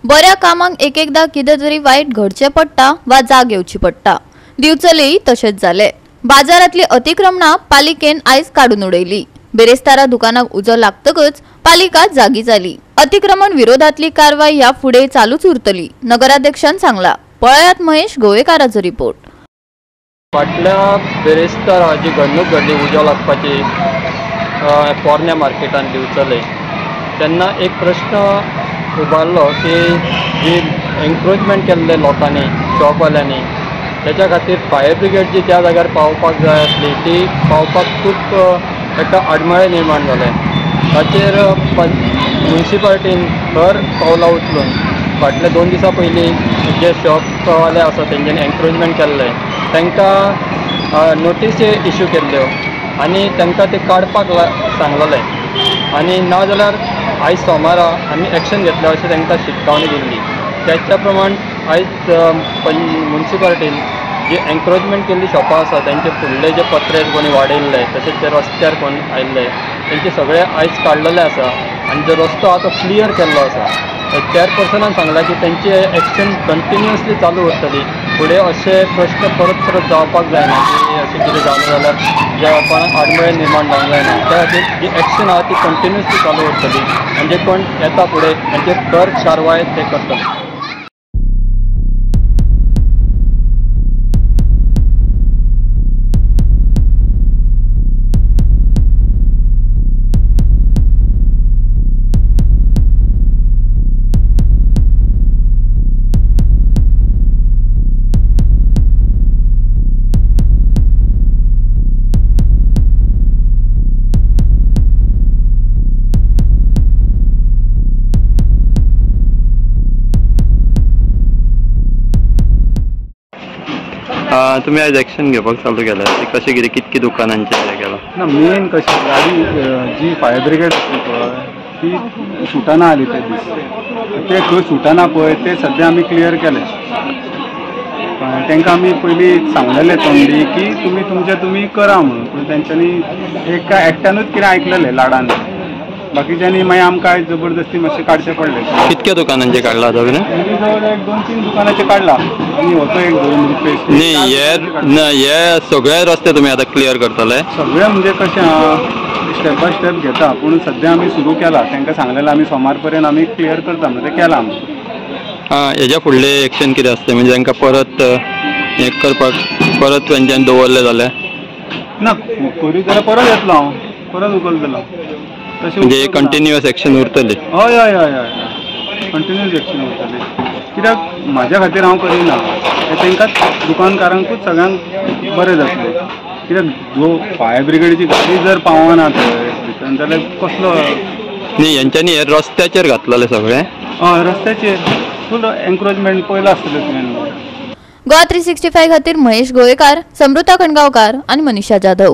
बऱ्या कामाक एक एकदा कितें तरी वायट घडचें पडटा वा जाग येवची पडटा. दिवचलेय तशेंच जालें. बाजारांतली अतिक्रमणां पालिकेन आयज काडून उडयली. बेरेस्तारा दुकानाक उजो लागतकच पालिका जागी जाली. अतिक्रमण विरोधातली कारवाय ह्या फुडें चालूच उरतली, नगराध्यक्षान सांगला. पळयात महेश गोवेकाराचो रिपोर्ट. फाटल्या बेरेस्तारा जी घडणूक घडली उजो लागपाची पोरण्या मार्केटान दिवचले, तेन्ना एक प्रश्न उबारलो की जी एन्क्रोचमेंट केल्ले लोकांनी, शॉपवाल्यांनी, तेच्या खातीर फायर ब्रिगेड जी त्या जाग्यार पावपाक जाय आसली ती पावपाक खूब एका आडमेळें निर्माण जालें. ताचेर म्युनिसिपालिटीन खर पावलां उचलून फाटले 2 दिसां पयलीं जे शॉपवाले आसा तेंच्यांनी एन्क्रोचमेंट केल्लें तांकां नोटीसी इश्यू केल्ल्यो आनी तांकां ते काडपाक सांगलेलें आनी ना जाल्यार आयज सोमारा आमी एक्शन घेतले अशें तांकां शिटकावणी दिल्ली. त्याच्या प्रमाण आयज म्युनिसिपालिटीन जी एन्क्रोचमेंट केल्ली शॉपां आसा तेंचे फुडले जे पत्रे कोणी वाडयल्ले तशेंच ते रस्त्यार कोण आयिल्ले तेंचे सगळे आयज काडलेले आसा आनी जो रस्तो आसा तो क्लियर केल्लो आसा. चेअरपर्सनान सांगलां की तेंचे एक्शन कंटिन्युअसली चालू उरतली. फुडें अशे प्रश्न परत परत जावपाक जायना की अशें कितें जालें जाल्यार जे कोणाक आडमेळें निर्माण जावंक जायना, त्या खातीर जी एक्शन आसा ती कंटिन्युअसली चालू उरतली आनी जे कोण येता फुडें तांचेर खर कारवाय ते करतले. तुमी आयज एक्शन घेवपाक चालू केला, ते कशें कितें कितके दुकानांचें हें केलां? ना, मेन कशें गाडी जी फायर ब्रिगेड आसली पळय ती सुटना आली ते दीस, ते खंय सुटना पळय ते सद्या आमी क्लियर केले. तांकां आमी पयलीं सांगलेलें तोंडी की तुमी तुमचें तुमी करा म्हणून, पूण तेंच्यांनी एका एकट्यानूच कितें आयकलेलें लाडान, बाकीच्यांनी मागीर आमकां आयज जबरदस्ती मातशें काडचें पडलें. कितक्या दुकानांचें काडलां सगळें? जवळ 1, 2, 3 दुकानाचें काडलां आनी होतो एक धरून रिप्लेस. न्ही हे ना, हे सगळे रस्ते तुमी आतां क्लियर करतले? सगळे म्हणजे कशें आहा स्टेप बाय स्टेप घेता, पूण सद्या आमी सुरू केला. तांकां सांगलेलें आमी सोमार पर्यंत आमी क्लियर करता म्हणून, तें केलां आमी. आं, हेज्या फुडलें एक्शन कितें आसतलें? म्हणजे तांकां परत हें करपाक परत तेंच्यांनी दवरलें जाल्यार? ना, करीत जाल्यार परत येतलो हांव, परत उखलतलो. तशें म्हणजे कंटिन्युअस एक्शन उरतली? हय हय हय हय, कंटिन्युअस एक्शन उरतली. कित्याक म्हाज्या खातीर हांव करिना, हें तांकांच दुकानकारांकूच सगळ्यांक बरें जातलें. कित्याक जो फायर ब्रिगेडीची गाडी जर पावना थंय भितर जाल्यार कसलो. न्ही, हेंच्यांनी हे रस्त्याचेर घातलेलें सगळें? हय, रस्त्याचेर फूल एन्क्रोचमेंट पयलां आसतलें तुवें. गोवा 365 खातीर महेश गोवेकार, समृता खणगांवकार आनी मनीषा जाधव.